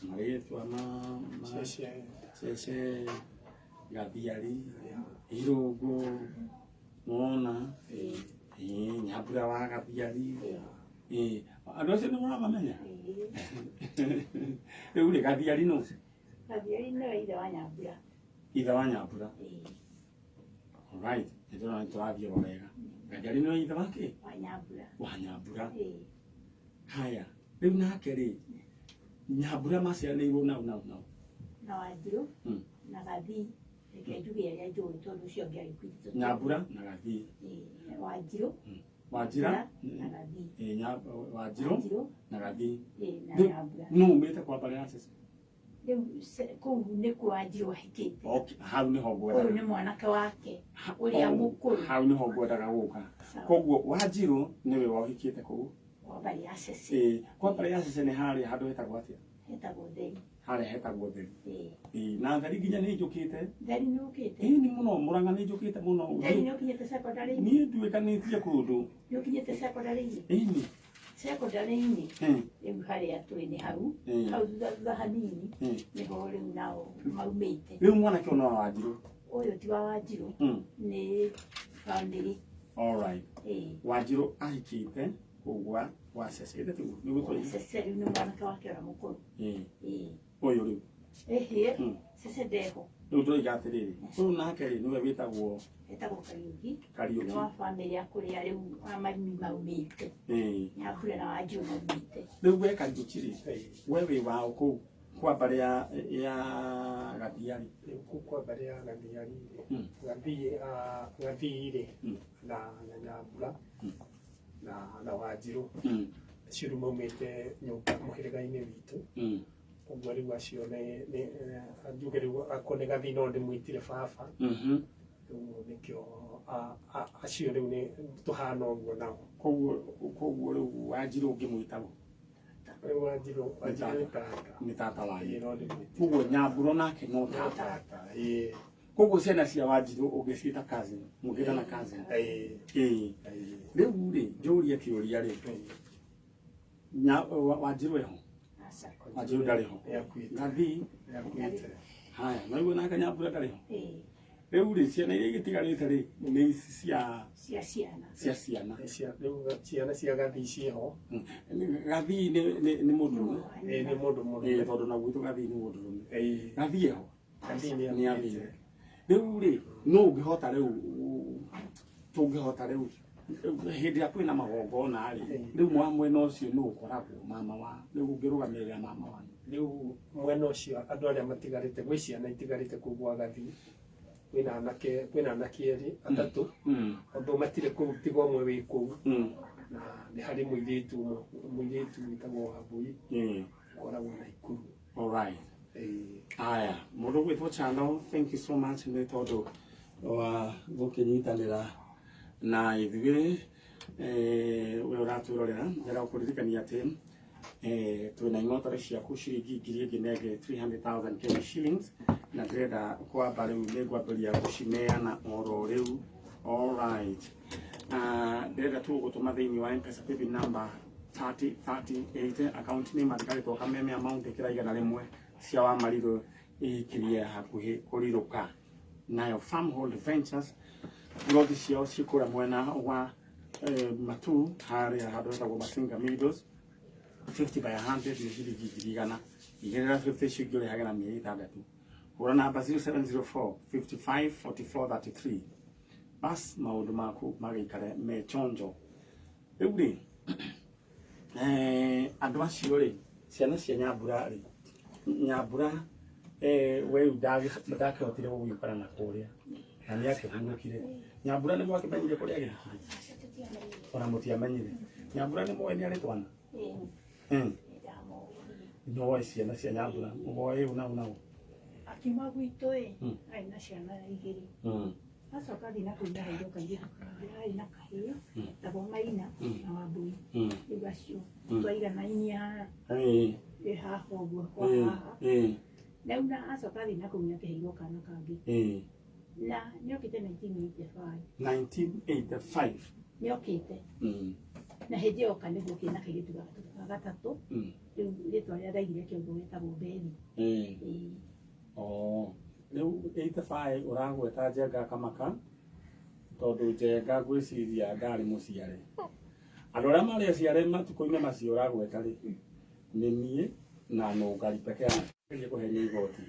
marĩtwa ma Cece. Cece Gathiari Irũngũ Mona Ĩĩ. ĩĩ Nyambura wa Gathiari. Ĩĩ. Ĩĩ andũ acio nĩ mũramamenya? Ĩĩ. Rĩu rĩ Gathiari nũ? Gathiari nĩwe ithe wa Nyambura. Ithe wa Nyambura. Ĩĩ. All right. Nĩ ndĩrona nĩ tũrathiĩ oro wega. Gathiari nĩwe ithe wake wa Nyambura. Wa Nyambura. Ĩĩ. Haya, rĩu nake rĩ, Nyambura maciaranĩirwo nau nau nau. Na Wanjirũ na Gathii. Reke njuge arĩa njũĩ tondũ ũcio ũngĩ arĩ kwitũ. Nyambura na Gathii. Ĩĩ, Wanjirũ Wanjira na Gathii. Ĩĩ, Wanjirũ Wanjirũ na Gathii. Ĩĩ, na Rĩu Nyambura. nũ umĩte kwa mbarĩ ya Cece? Rĩu kũu nĩkuo Wanjirũ ahikĩte. Okay, hau nĩho Ũyũ ngwendaga. nĩ mwanake wake ũrĩa mũkũrũ. Hau nĩho ngwendaga gũka. Sawa. Koguo Wanjirũ nĩwe wahikĩte kũu. Kwa mbarĩ ya Cece. Ĩĩ, kwa mbarĩ ya Cece nĩ harĩa handũ hetagwo atĩa? Hetagwo Theri. Harĩa hetagwo Theri. Ĩĩ. Ĩĩ, na Theri nginya nĩ njũkĩte. Theri nĩ ũkĩte? Ĩĩ, nĩ mũno, Mũrang'a nĩ njũkĩte mũno. Theri nĩ ũkinyĩte secondary-inĩ? Niĩ nduĩkanĩtie kũndũ. Nĩ ũkinyĩte secondary-inĩ? Ĩĩ. Secondary-inĩ rĩu harĩa tũrĩ nĩ hau. Hau thutha thutha hanini nĩho rĩu nao maumĩte. Rĩu mwanake ũyũ no wa Wanjirũ? Ũyũ ti wa Wanjirũ. Nĩ family. All right. Ĩĩ. Wanjirũ ahikĩte kũu gwa Cece. Githĩ tiguo? Nĩguo twaigua. Cece rĩu nĩ mwanake wake ũrĩa mũkũrũ. Ĩĩ. Ĩĩ. Ũyũ rĩu. Ĩhĩ, Cece ndeho. Rĩu ndĩroiga atĩrĩrĩ, ũyũ nake rĩ nĩwe wĩtagwo Etagwo Kariũki. Kariũki. Nĩ wa family ya kũrĩa rĩu wa mami maumĩte. Ĩĩ. Nyambura na Wanjirũ maumĩte. Rĩu we Kariũki rĩ, we wĩ waũ kũu kwa mbarĩ ya Gathiari? Rĩu kũu kwa mbarĩ ya Gathiari rĩ, Gathii Gathii rĩ na Nyambura na Wanjirũ acio rĩu maumĩte nyũmba mũhĩrĩga-inĩ witũ. Ũguo rĩu acio nĩ njuge rĩu akorwo nĩ Gathii no ndĩmwĩtire baba. Rĩu nĩkĩo acio rĩu nĩ tũhana ũguo nao. Koguo rĩu Wanjirũ ũngĩmwĩta ũ? Rĩu Wanjirũ nĩ tata. Nĩ tata wanyu. Ĩĩ, no ndĩmwĩtire. Koguo Nyambura nake no tata. Tata, ĩĩ. Koguo ciana cia Wanjirũ ũngĩciĩta cousin, mũngĩtana cousin. Ĩĩ. Ĩĩ. Rĩu rĩ, njũrie kĩũria rĩ, Wanjirũ eho? Aca. Wanjirũ ndarĩ ho. Nĩakuĩte. Gathii? Nĩakuĩte. Haya, naiguo nake Nyambura ndarĩ ho. Ĩĩ. Rĩu rĩ, ciana iria igĩtigarĩte rĩ, nĩ ici cia Cia ciana. cia ciana. Rĩu ciana cia Gathii ciĩho. Gathii nĩ mũndũrũme? Ĩĩ, nĩ mũndũ mũrũme. Ĩĩ, tondũ na gwitũ Gathii nĩ mũndũrũme. Ĩĩ. Gathii eho? Gathii nĩ nĩakuĩte. athire. Rĩu rĩ, nũ ũngĩhota rĩu, tũngĩhota rĩu hĩndĩ ĩrĩa kwĩna magongona rĩ, rĩu mwa mwena ũcio nũ ũkoragwo mama wa, rĩu ũngĩrũgamĩrĩra mama wanyu? Rĩu mwena ũcio andũ arĩa matigarĩte, gwĩ ciana itigarĩte kũu gwa Gathii. Kwĩna anake erĩ, atatũ. Although matirĩ kũu tiga ũmwe wĩ kũu. Na nĩ harĩ mũirĩtu mũirĩtu wĩtagwo Wambui. Ũkoragwo Naikuru. All right. Aya, mũndũ ũgwĩtwo Chano, thank you so much nĩ tondũ wa gũkĩnyitanĩra na ithuĩ. We ũratwĩrorera, ndĩrenda gũkũririkania atĩ twĩna ing'otore ciaku ciringi ngiri ĩngĩ na ĩngĩ 300,000 Kenya shillings, na ndĩrenda kwamba rĩu nĩ ngwambĩrĩria gũcineana oro rĩu. All right. Ndĩrenda tu gũtũma thĩinĩ wa M-Pesa paybill number 3038, account name andĩka rĩtwa Kameme, amount ĩkĩra 100 cia wa Marirũ ikirie hakuhĩ kũrirũka. Nayo Farmhold Ventures ploti ciao ciĩ kũrĩa mwena wa Matu, harĩa handũ hetagwo Masinga Meadows, 50 by 100 nĩ ciringi 100,000. Igĩrĩra 50 icio ingĩ ũrĩhage na mĩeri 6. Hũra namba 0704 55 44 33. Bas maũndũ maku magĩikare me chonjo. Rĩu rĩ, andũ acio rĩ, ciana cia Nyambura rĩ, Nyambura we ndakĩhotire gũgĩũkana na kũrĩa na nĩ akĩhurũkire. Nyambura nĩ mwakĩmenyire kũrĩa agĩthikire? Ona mũtiamenyire. Nyambura nĩ moĩ nĩ arĩ twana? Nĩwoĩ ciana cia Nyambura? Ũmoĩ ũ na ũ na ũ? Akiuma gwitũ ĩ, arĩ na ciana igĩrĩ. Acoka athiĩ na kũu ndaheirwo kairĩtu kangĩ, arĩ na kahĩĩ etagwo Maina na Wambui. Rĩu acio twaiganainie haha. Ĩ haha ũguo kwa haha. Rĩu na acoka athiĩ na kũu nĩakĩheirwo kana kangĩ. Na nĩokĩte 1985. 1985. Nĩokĩte. Na hĩndĩ ĩyo oka nĩguo okire na kairĩtu ga gatatũ. Rĩu rĩtwa rĩrĩa ndaigire kĩongo getagwo Bethi. Ĩĩ. Oh. Rĩu 85 ũragweta Njenga Kamaka tondũ Njenga ngwĩciria ndarĩ mũciare. Andũ arĩa marĩ aciare matukũ-inĩ macio ũragweta rĩ, nĩ niĩ na Nũngari peke yake kũheria igoti.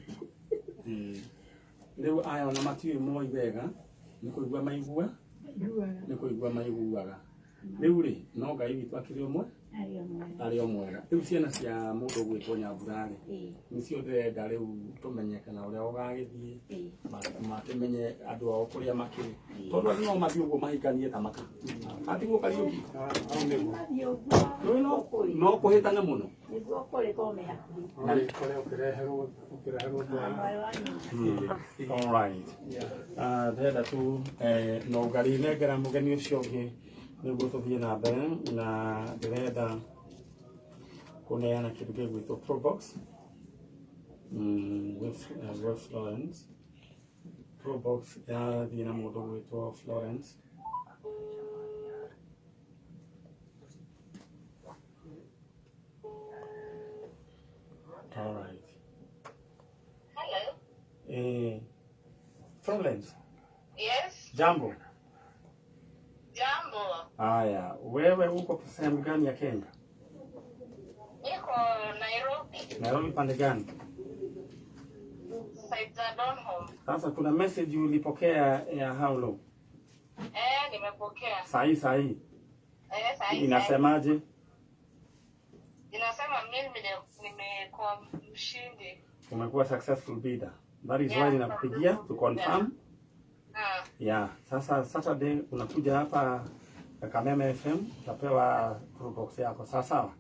Rĩu aya ona matiũĩ moi wega, nĩ kũigua maigua. Maiguaga. Nĩ kũigua maiguaga. Rĩu rĩ, no Ngai witũ akĩrĩ ũmwe, arĩ o mwega. Rĩu ciana cia mũndũ ũgwĩtwo Nyambura rĩ, nĩcio ndĩrenda rĩu tũmenye kana ũrĩa ũgagĩthiĩ, makĩmenye andũ ao kũrĩa makĩrĩ. Tondũ andũ no mathiĩ ũguo mahikanie ta maka. Atiguo Kariũki? Mathiĩ ũguo. No kũhĩtana mũno. Nĩguo kũrĩ korwo me hakuhĩ. Kũrĩa ũkĩreherwo Mwarĩ wa nyina. All right. Ndĩrenda tu no ngari nengera mũgeni ũcio ũngĩ nĩguo tũthiĩ na mbere, na ndĩrenda kũneana kĩndũ gĩgwĩtwo Probox with Florence. Probox yathiĩ na mũndũ ũgwĩtwo Florence. All right. Hello. Florence. Yes. Jambo. Jambo. Haya, wewe uko sehemu gani ya Kenya? Niko Nairobi. Nairobi pande gani? Side za Donholm. Sasa kuna message ulipokea ya how long? Nimepokea. Sahi. Sahi. Inasemaje? Inasema mimi nimekuwa mshindi. Umekuwa successful bidder. That is why ninakupigia to confirm. Yeah, sasa Saturday unakuja hapa Kameme FM, utapewa Probox yako. Sawa sawa.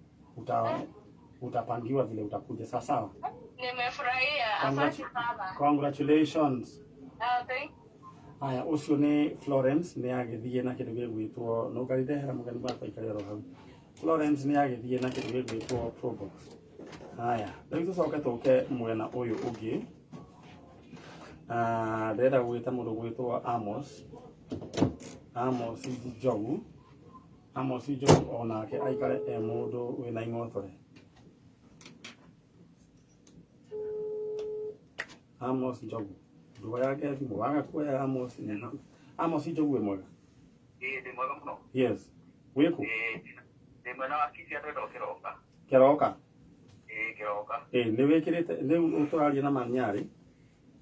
Utapangiwa vile utakuja. Sawa sawa. Nimefurahia. Asante sana. Congratulations. Thank you. Haya, ucio ni Florence ni agithie na kindu gigwitwo no ngarindehera mugeni wakwa ikare oro hau. Florence ni agithie na kindu gigwitwo Probox. Haya, riu tucoke tuke mwena uyu ungi. Ndĩrenda gwĩta mũndũ gwĩtwo Amos. Amos Njogu. Amos Njogu onake aikare e mũndũ wĩna ing'otore. Amos Njogu. Nduoyage thimũ waga kuoya Amos nĩ Amos Njogu wĩ mwega? Ĩĩ ndĩ mwega mũno. Yes. Wĩkũ? Ĩĩ ndĩ mwena wa Kisii andũ Kĩroka. Kĩroka? Ĩĩ Kĩroka. Ĩĩ nĩ wĩkĩrĩte rĩu tũraria na Manyarĩ.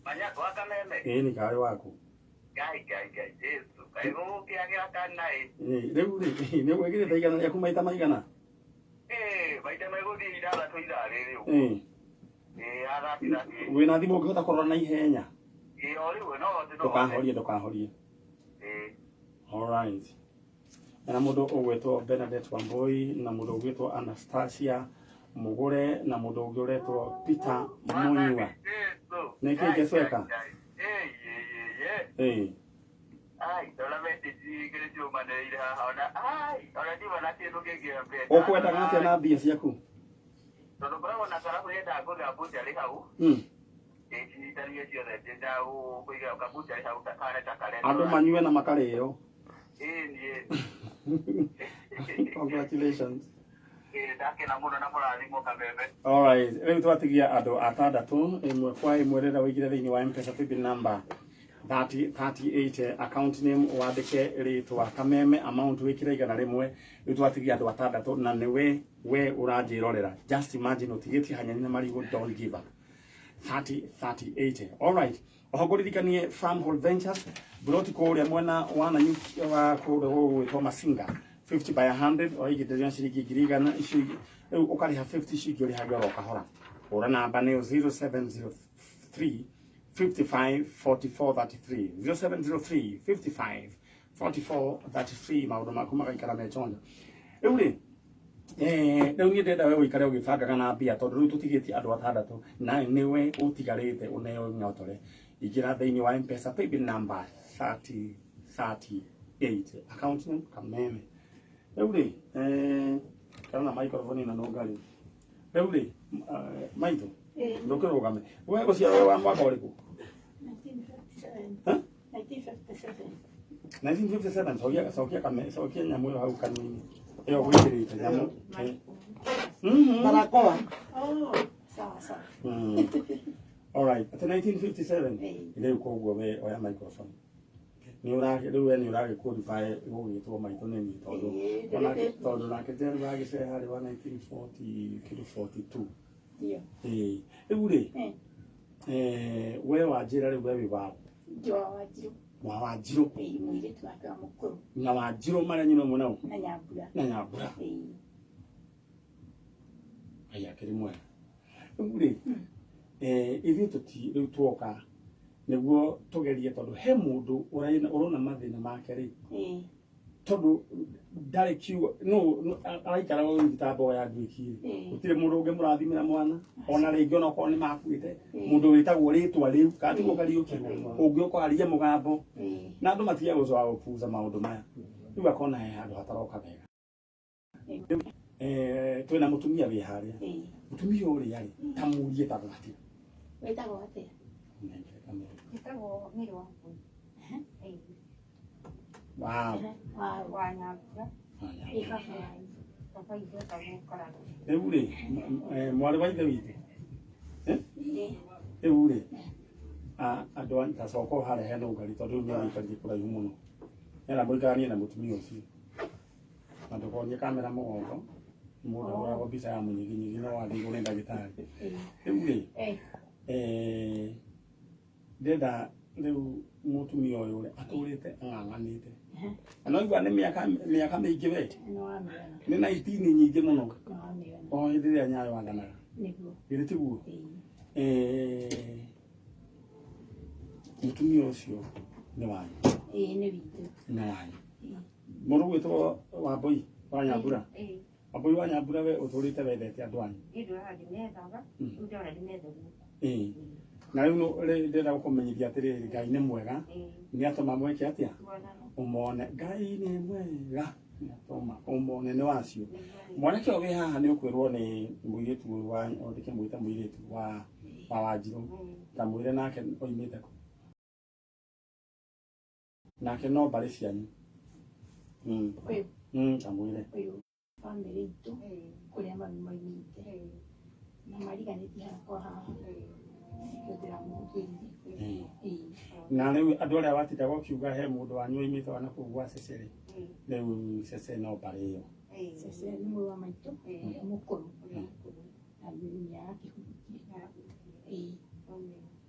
Manyarĩ wa Kameme? Ĩĩ nĩ karĩ waku. Ngai Ngai Ngai Jesu. Kaĩ gũgũkĩagĩra kana ĩ? Ĩĩ rĩu rĩ nĩ wĩkĩrĩte igana rĩaku maita maigana? Ĩĩ maita megũthiĩ ithathatũ ithaa rĩrĩ ũguo. Ĩĩ. Ĩĩ athaki. Wĩna thimũ ũngĩhota kũrora na ihenya? Ĩĩ o rĩu no hote. Ndũkahorie. Ĩĩ. All right. Na mũndũ ũgwĩtwo Bernadette Wambui na mũndũ ũgwĩtwo Anastasia Mugure na mũndũ ũngĩ ũretwo Peter Munyua. Nĩ kĩĩ gĩcweka? Ĩĩ. Ai, ndona message igĩrĩ ciumanĩrĩire haha ona ai, ona ndiuma na kĩndũ kĩngĩ M-Pesa. Ũkwendaga atĩa na mbia ciaku? Tondũ ngoragwo na karabu yendaga kũgũra butchery hau. Ndĩcinyitanie ciothe ndĩnda kũiga kabutchery hau kahana ta karenda. Andũ manyue na makarĩo. Ĩĩ niĩ. Congratulations. Ndakena mũno na mũrathimwo Kameme. All right, rĩu twatigia andũ atandatũ ĩmwe kwa ĩmwe rĩrĩa ũigire thĩinĩ wa M-Pesa paybill number 3038 account name wandĩke rĩtwa Kameme amount wĩkĩre 100. Rĩu twatigia andũ atandatũ na nĩwe we ũranjĩrorera. Just imagine ũtigĩtie hanyani na marigũ, don't give up. 3038. All right. Oho ngũririkanie Farmhold Ventures broti kũrĩa mwena wa Nanyuki wa kũrĩa gũgwĩtwo Masinga 50 by 100 ũraigithĩria ciringi 100,000 icio rĩu ũkarĩha 50 ciringi ũrĩhage oro kahora. Hũra namba nĩyo 0703 55 44 33 0703 55 44 33 maũndũ maku magaikara me chonjo. Rĩu rĩ rĩu niĩ ndĩrenda we ũikare ũgĩbangaga na mbia tondũ rĩu tũtigĩtie andũ atandatũ na nĩwe ũtigarĩte ũneo ng'otore. Ingĩra thĩinĩ wa M-Pesa paybill number 3038 account name Kameme. Rĩu rĩ kana microphone ĩno no ngarĩ. Rĩu rĩ maitũ ndũkĩrũgame we ũciarwo wa mwaka ũrĩkũ? 1957. 1957. 1957. Cokia kame cokia nyamũ ĩyo hau kanua-inĩ ĩyo gwĩkĩrĩte nyamũ. Barakoa. Oh, sawa sawa. All right. At 1957 rĩu koguo we oya microphone. Nĩ ũragĩ rĩu we nĩ ũragĩ qualify gũgĩtwo maitũ nĩ niĩ tondũ tondũ nake Jerry wagĩceha harĩ wa 1940 kĩndũ 42. Ndio. Ĩĩ. Rĩu rĩ we wanjĩra rĩu we wĩ waũ? Njũa Wanjiru. Wa Wanjirũ. Ĩĩ, mũirĩtu wake wa mũkũrũ. Na Wanjirũ marĩa nyina ũmwe nao. Na Nyambura. Na Nyambura. Ĩĩ. Ngai akĩrĩ mwega. Rĩu rĩ, ithuĩ tũti rĩu tuoka nĩguo tũgerie tondũ he mũndũ ũrona mathĩna make rĩ. Ĩĩ. Tondũ ndarĩ kiugo no araikara o ta mboga ya nduĩki rĩ. Gũtirĩ mũndũ ũngĩmũrathimĩra mwana ona rĩngĩ ona okorwo nĩ makuĩte mũndũ wĩtagwo rĩtwa rĩu kana tiguo Kariũki ũngĩũka arie mũgambo na andũ matige gũcoka gũbuca maũndũ maya rĩu akona he handũ hataroka wega. Twĩna mũtumia wĩ harĩa mũtumia ũrĩa rĩ ta mũrie etagwo atĩa? Wĩtagwo atĩa? Njĩtagwo Mary Wambui. Wow. Wa Nyambura. Ĩ baba wanyu. Baba witũ etagwo Karani. Rĩu rĩ mwarĩ wa ithe witũ rĩu rĩ andũ a tacoka o harĩa hena ũngari tondũ rĩu nĩũgĩikarire kũraihu mũno nĩgetha mũikaranie na mũtumia ũcio na ndũkonie kamera mũgongo mũndũ ahũragwo mbica ya mũnyiginyigi no wathĩirwo nĩ ndagĩtarĩ. Rĩu rĩ ndĩrenda rĩu mũtumia ũyũ rĩ atũrĩte ang'ang'anĩte na no igua nĩ mĩaka mĩingĩ we nĩ na itini nyingĩ mũno o hĩndĩ ĩrĩa Nyayo athanaga githĩ tiguo? Mũtumia ũcio nĩ wanyu? Ĩĩ nĩ witũ. Nĩ wanyu. Mũndũ ũgwĩtwo Wambui wa Nyambura? Wambui wa Nyambura we ũtũrĩte wendete andũ anyu? Niĩ ndũraga ndĩmethaga, rĩu ndĩrona ndĩmethe Ĩĩ. Na rĩu ndĩrenda gũkũmenyithia atĩrĩrĩ Ngai nĩ mwega nĩ atũma mweke atĩa ũmone Ngai nĩ mwega nĩ atũma ũmone nĩ wacio. Mwanake ũyũ wĩ haha nĩ ũkwĩrwo nĩ mũirĩtu ũyũ wa ndĩkĩmwĩte mũirĩtu wa Wanjirũ ta mwĩre nake oimĩte kũ nake no mbarĩ cianyu. Ta mwĩre ũyũ bamĩrĩ itũ kũrĩa mami maimĩte na mariganĩtie haha kwa haha nĩkĩo ndĩramũhunjĩirie. Na rĩu andũ arĩa watindaga ũkiuga he mũndũ wanyu oimĩte wa nakũu gwa Cece rĩ rĩu Cece no mbarĩ ĩyo. Cece nĩ mũrũ wa maitũ ũrĩa mũkũrũ na nĩarakĩhunjia.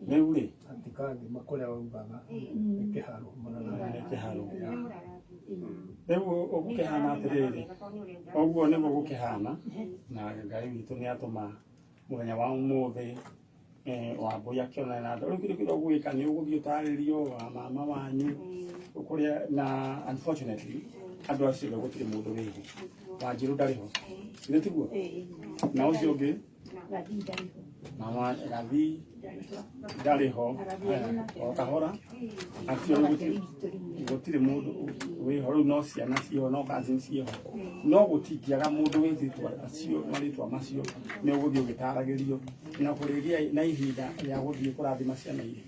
Rĩu rĩ atikangima kũrĩa waugaga nĩ kĩharũ nĩ kĩharũ. Rĩu ũgũkĩhana atĩrĩrĩ ũguo nĩguo gũkĩhana na Ngai witũ nĩ atũma mũthenya wa ũmũthĩ Wambui akĩonana na andũ. Rĩu kĩndũ kĩrĩa ũgwĩka nĩ ũgũthiĩ ũtarĩrio wa mama wanyu kũrĩa na unfortunately andũ acio gũtirĩ mũndũ wĩho. Wanjirũ ndarĩ ho githĩ tiguo? Na ũcio ũngĩ na Gathii ndarĩ ho o kahora acio gũtirĩ mũndũ wĩho rĩu no ciana ciĩho no cousin ciĩho no gũtingĩaga mũndũ wĩtĩtwo acio marĩtwa macio nĩ ũgũthiĩ ũgĩtaragĩrio na kũrĩgĩa na ihinda rĩa gũthiĩ kũrathima ciana iria.